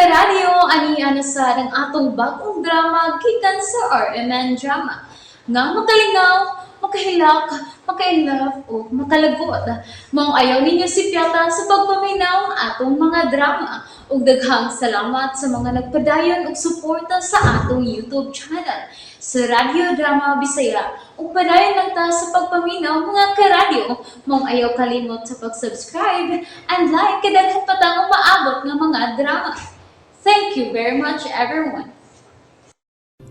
Karadyo, ani ana sa ang atong bagong drama gikan sa RMN Drama nga makalingaw, makahilak, maka-inlove o makalagot. Maong ayaw ninyo sipyata sa pagpaminaw ang atong mga drama. Ug daghang salamat sa mga nagpadayon og suporta sa atong YouTube channel sa Radyo Drama Bisaya. Ug padayon lang ta sa pagpaminaw, mga karadyo. Maong ayaw kalimot sa pag-subscribe and like kay daghan pa tang umaabot nga mga drama. Thank you very much, everyone.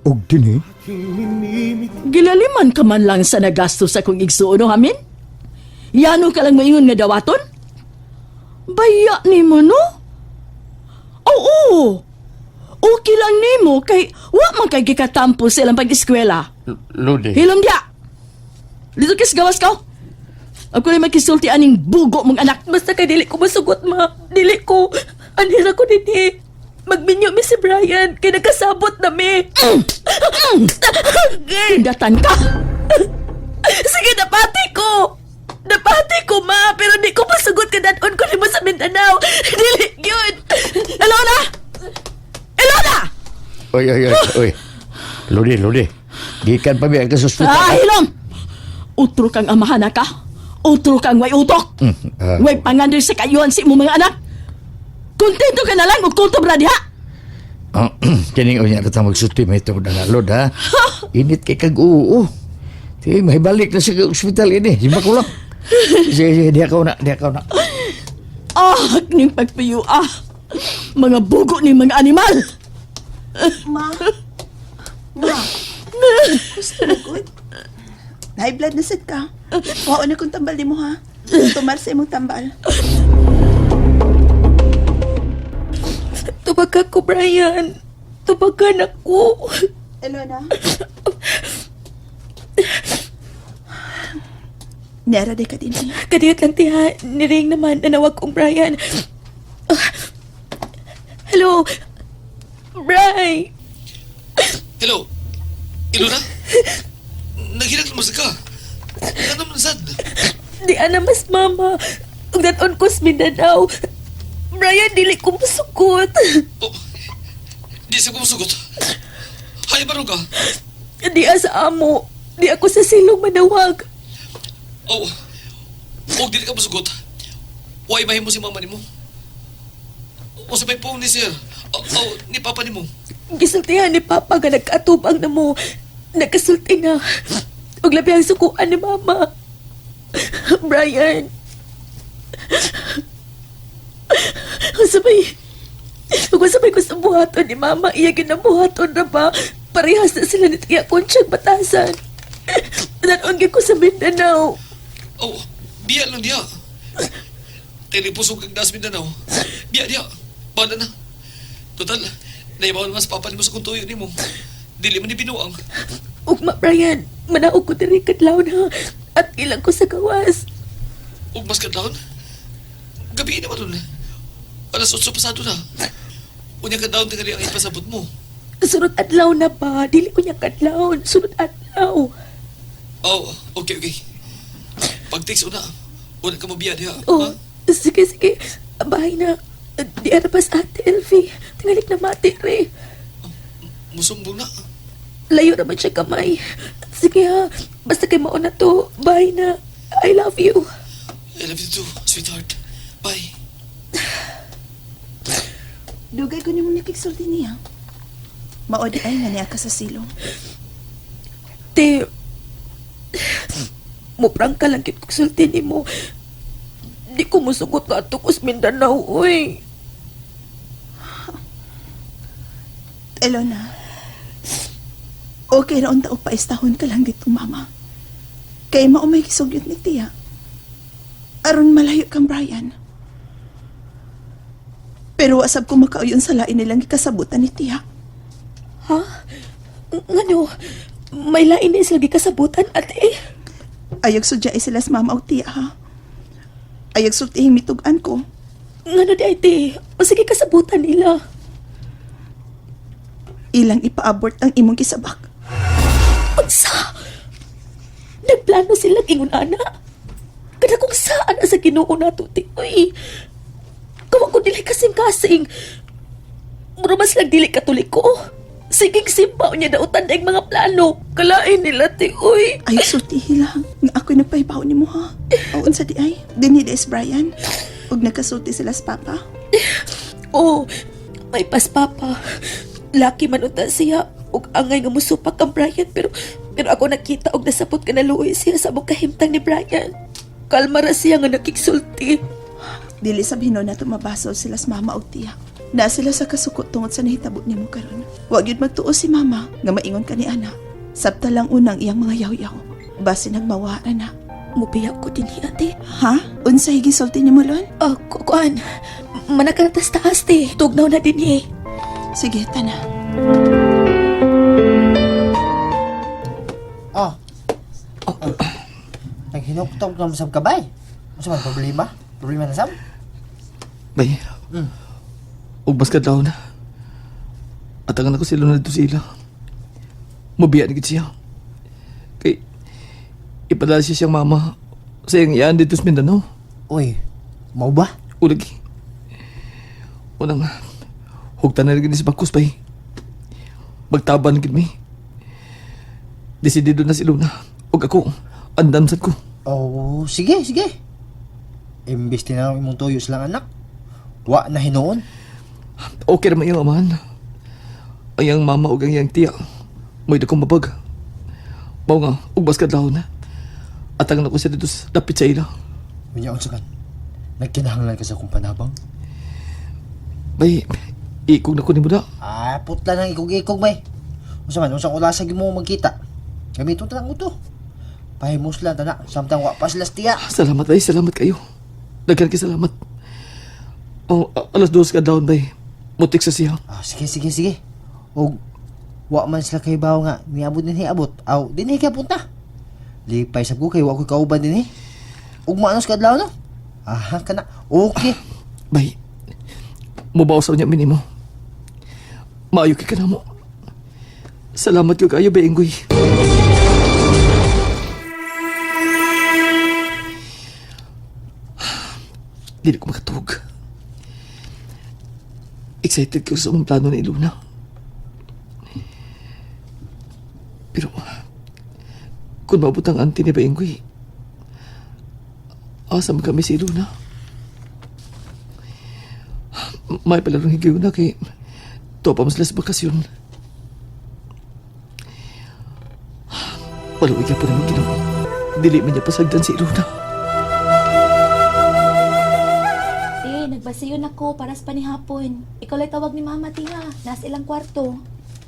Og kini Gilaliman ka man lang sa nagasto sa kong igsuon, no, hamin? Yano ka lang maingon nga dawaton? Baya ni mo, no? Oo! Okay lang nimo kay wa man kay gikatampo sa ilang pag-eskwela. Lodi. Hilom diya! Dito kis gawas ka! Ako rin makisulti aning bugo mong anak. Basta kay dili ko masugot, ma. Dili ko. Anhira ko dinhi. Magminyo mi si Brian. Kay nagkasabot na mi. Pindatan ka! Sige, napati ko. Napati ko, ma. Pero di ko masugot kadanon ko nimo sa Mindanao. Dili yun. Elona! Elona! Oy, oy, oy, oy. Lodi, Lodi. Gikan pa biya ka sa ospital. Ah, hilom! Utro kang amahan na ka. Utro kang way utok. Way pangandoy sa kayuan si imong mga anak. Kontento ka na lang og kulto bra diha. Ah, kining unya ta magsulti may tungod na Lod, ha. Init kay kag oo. Ti may balik na sa ospital ini. Simba ko lang. Sige, sige, diha ka una, diha ka una. Ah, ning pagpiyo ah. Mga bugo ni mga animal. Ma. Ma. Gusto mo good? High blood na sad ka. Wao na kong tambal nimo ha. Tumar sa imong tambal. Tubag ko, Brian. Tubagan ako. Elona. Nera de ka din. Kadiyot lang tiha. Niring naman. Nanawag kong Brian. Ah. Hello. Bri. Hello? Ilona? Naghilak naman sa ka. Ano man sad? Di ana mas mama. Ug daton ko sa Mindanao. Brian, dili ko masukot. Oh, di sa kumusugot. Hay ba ka? Di sa amo. Di ako sa silong manawag. Oh, og dili ka musugot. Why mahimo si mama nimo? O sa may phone ni sir. Oh, oh, ni papa nimo. Gisultihan ni Papa nga nagkaatubang na mo. Nagkasulti na. Ug labi ang sukuan ni Mama. Brian. Sabay. Ug sabay ko sa buhaton ni Mama. Iya ginabuhaton na ba? Parehas na sila ni Tia Conchag batasan. Nanon gyud ko sa Mindanao. Oh, biya lang diya. Telepusog kag das Mindanao. Biya diya. Bala na. Total, naibaw naman sa papa nimo sa kuntuyo nimo. Dili man ni binuang. Ugma, Brian. Manaog ko diri kadlaw na. At ilang ko sa gawas. Ug mas kadlawon. Gabi naman dun. Alas 8 pasado na. Unya kadlawon tingali ang ipasabot mo. Sunod adlaw na ba? Dili ko niya kadlaw. Sunod adlaw. Oh, okay, okay. Pag-text una. Una ka mo biya diha. Oh, Ha? sige, sige. Bye na. Di ara pas Ate Elvie. Tingalik na mati, re. Musumbong na. Layo naman siya kamay. Sige ha. Basta kay mauna to. Bye na. I love you. I love you too, sweetheart. Bye. Dugay ko nimo nakigsulti niya. Mao di ay nga niya ka sa silong. Te, muprang ka lang kit kong ni mo. Di ko musugot nga ato ko sa Mindanao, uy. Elona. Okay ra unta og paistahon ka lang dito, mama. Kay mao may gisugyot ni tiya. Aron malayo kang Brian. Pero wasab ko makauyon sa lain nilang gikasabutan ni tiya. Ha? Ngano? May lain na sila gikasabutan, ate. Ayog sudya sila sa mama og tiya ha. Ayog sultihing mitug-an ko. Ngano di ay, te? O sige kasabutan nila. Ilang ipa-abort ang imong gisabak. Unsa? Nagplano sila ingon ana. Kada kung saan na sa Ginoo nato ti. Uy. Kawa ko dili kasing-kasing. Mura mas lang dili katoliko. Sige simba niya dautan ang mga plano. Kalain nila ti uy. Ay, sultihi lang. Nga ako'y nagpahibaw ni mo, ha? O, unsa di ay? Dinhi di is Brian. Ug nagkasulti sila sa papa. Oh, may pas papa. Laki man unta siya ug angay nga musupak kang Brian pero pero ako nakita og nasapot ka naluoy siya sa among kahimtang ni Brian. Kalma ra siya nga nakiksulti. Dili sa hinon na tumabasol sila sa mama og tiya. Na sila sa kasukot tungod sa nahitabo nimo karon. Wa gyud magtuo si mama nga maingon ka ni ana. Sabta lang unang iyang mga yaw-yaw. Basi nagmawara na. Mubiya ko din hi ate. Ha? Unsay gisulti nimo lon? Ah, kuan. Manakaratas taas te. Tugnaw na din hi. Sige, tana. Oh. Oh. Naghinuktok na sab kabay. Unsa man problema? Problema na sab? Bay. Ugbas ka daw na. Atangan ako sila na dito sila. Mabiya na gid siya. Kay, ipadala siya siyang mama sa iyang iyaan dito sa Mindanao. Uy, mau ba? Ulagi. Unang, hugtan na rin si Bakus, bay. Magtaban gid mi. Desidido na si Luna. Ug ako, andam sad ko. Oh, sige, sige. Imbis tinanong imong tuyo silang anak. Wa na hinuon. Okay naman iyang amahan. Ang iyang mama ug ang iyang tiya. May dakong mabag. Mao nga, ugbas ka na. Atang na ko siya dito sa dapit sa ila. Unya unsa man? Nagkinahanglan ka sa akong panabang? Bay, ikog na ko ni Buda. Ah, putla nang ikog-ikog bay. Unsa man unsa ulasa gyud mo magkita? Gamiton ta lang uto. Pahimos lang tana samtang wa pa sila sa tiya. Salamat bay, salamat kayo. Daghan kay salamat. Oh, 2:00 ka down bay. Mutik sa siya. Ah, sige, sige, sige. Og wa man sila kay bawo nga niabot dinhi abot. Aw, dinhi ka punta. Lipay sab ko kay wa ko kauban dinhi. Ug maanos ka adlaw no? Aha, kana. Okay. Bay, mubaw sa niya minimo. Maayo kay ka na mo. Salamat ko kayo, bay Inggoy. Dili ko makatug. Excited ko sa among plano ni Luna. Pero, kung maabot ang auntie ni Bayenggoy, asa man kami si Luna? May palarong higayon na kay topa mas sila sa bakasyon. Paluwi ka pa naman ginawa. Dili man niya pasagdan si Luna. Te, nagbasiyon ako para sa panihapon. Ikaw lay tawag ni mama ti ha. Nasa ilang kwarto.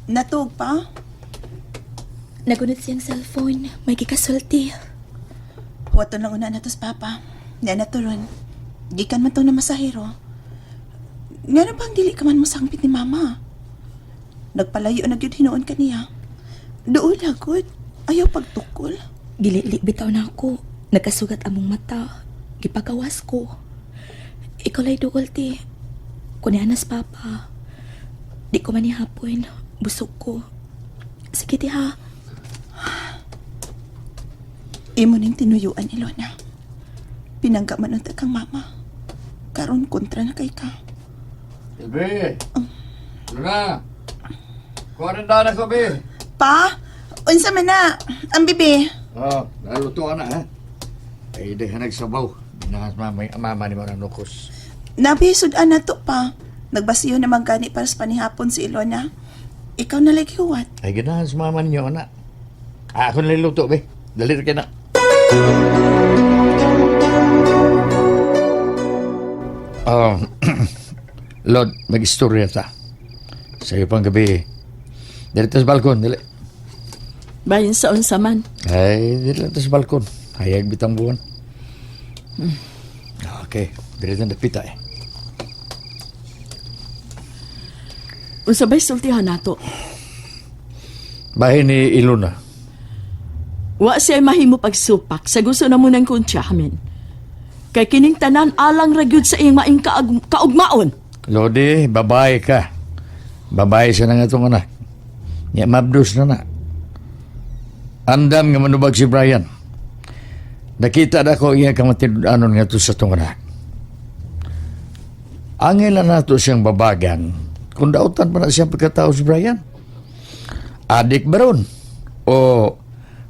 Natuog pa? Nagunot siyang cellphone. May gikasulti. Huwaton lang una na to sa papa. Nga na to ron. Gikan man to na masahero. Nga na bang dili ka man mosangpit ni mama? Nagpalayo na gyud hinuon kaniya. Dool lagod. Ayaw pagtukol. Gilili bitaw na ako. Nagkasugat among mata. Gipagawas ko. Ikaw lay duol ti. Kuni anas papa. Di ko man hapon. Busog ko. Sige ti ha. Imo ning tinuyuan Ilona. Pinangga man unta kang mama. Karon kontra na kay ka. Be! Luna! Kuha rin daan ako, be! Pa, unsa man na? Ang bibi. Oh, naluto ka na, ha? Ay, di ka nagsabaw. Nahas mama, mama ni mo ng nukos. Nabi sudan na to pa. Nagbasiyo naman gani para sa panihapon si Ilona. Ikaw na lagi huwat. Ay, ganahan sa mama ninyo, anak. Ah, ako naliluto, be. Dali rin ka na. Oh, Lord, mag-istorya ta. Sa iyo pang gabi. Dali ta sa balkon, dali. Bahin sa unsa man. Ay, dali lang ta sa balkon. Hayag bitang buwan. Okay, dali ta dapita eh. Unsa bay sultihan nato? Bahin ni Ilona. Wa siya mahimo pagsupak sa gusto na mo ng kuntyamin. Kay kining tanan alang ra gyud sa iyang maing kaugmaon. Lodi, babae ka. Babae siya na nga itong anak. Nya, mabdos na na. Andam nga manubag si Brian. Nakita na ko iya kamatinudanon nga to sa itong anak. Ang ilan nato siyang babagan, Kung dautan pa na siya pagkatao si Brian. Adik ba ron? O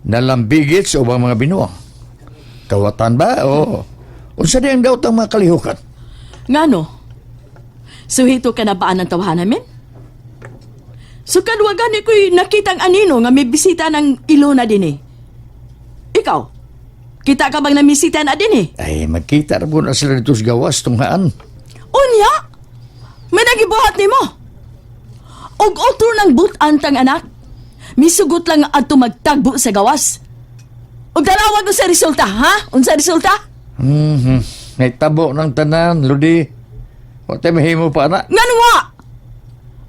nalambigit sa ubang mga binuang? Kawatan ba? O unsa di ang daot ang mga kalihukan? Ngano? Suhito ka na ba ng tawahan namin? So kadwagan ni ko'y nakitang anino nga may bisita ng Ilona din eh. Ikaw, kita ka bang namisita na din eh? Ay, magkita ra po na sila dito sa gawas tunghaan. Unya, may nagibuhat nimo. Og otro ng butan tang anak. Misugot lang adto magtagbo sa gawas. Og dalawag ko sa resulta, ha? Unsa resulta? May tabo ng tanan, Lodi. Wa tay mahimo pa na. Ngano nga?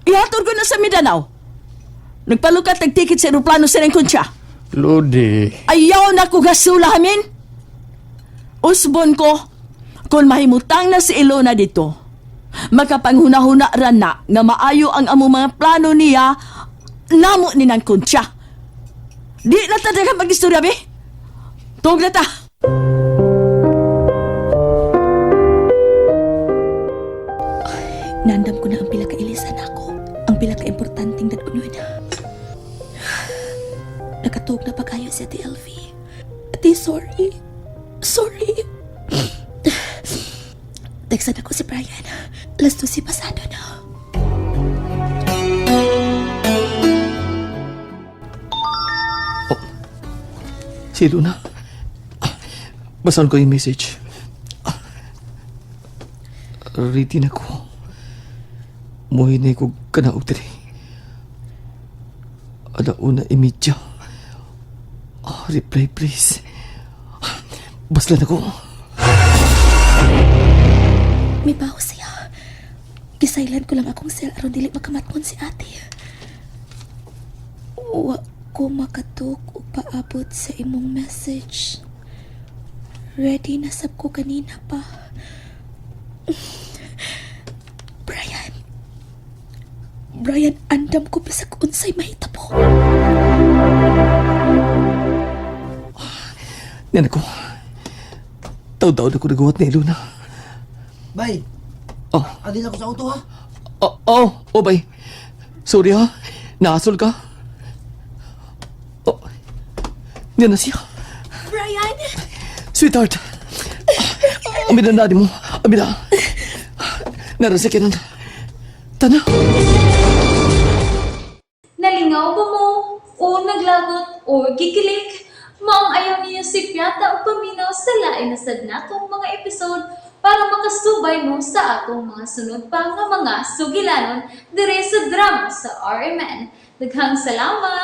Ihatod ko na sa Mindanao. Nagpalukat ng ticket sa aeroplano sa Rengkuncha. Lodi. Ayaw na ko gasula hamin. Usbon ko, kung mahimutang na si Ilona dito, makapanghuna-huna ran na nga maayo ang among mga plano niya namo ni nang kuntsa. Di na ta daghang mag-istorya, be. Tuog na ta. Nandam ko na ang pila ka ilisan ako. Ang pila ka importanteng dad-unon. Nakatuog na pagayo si Ate LV. Ate, sorry. Sorry. Textan ako si Brian. Las 12 pasado na. Si Luna. Basahan ko yung message. Ready na ko. Muhinay ko kanaog diri. Alauna imidya. Reply please. Baslan ako. May baho siya. Gisailan ko lang akong cell aron dili makamatmon si ate. Wa ko makatuk og paabot sa imong message. Ready na sab ko kanina pa. Brian. Brian, andam ko bisag unsay mahitabo. Yan ako. Taw-taw na ko nagawa ni Luna. Bay, Oh, adil ako sa auto ha. oh, oh, oh, bay. Sorry ha. Naasol ka. Oh, yan na siya. Brian! Sweetheart. Ambil na daddy mo. Ambil na. Naroon sa kinan. Tana. Nalingaw ba mo? O naglagot o gikilig? Maong ayaw niyo si Piata o paminaw sa lain na sad natong mga episode para makasubay mo sa atong mga sunod pa nga mga sugilanon dire sa drama sa RMN. Daghang salamat!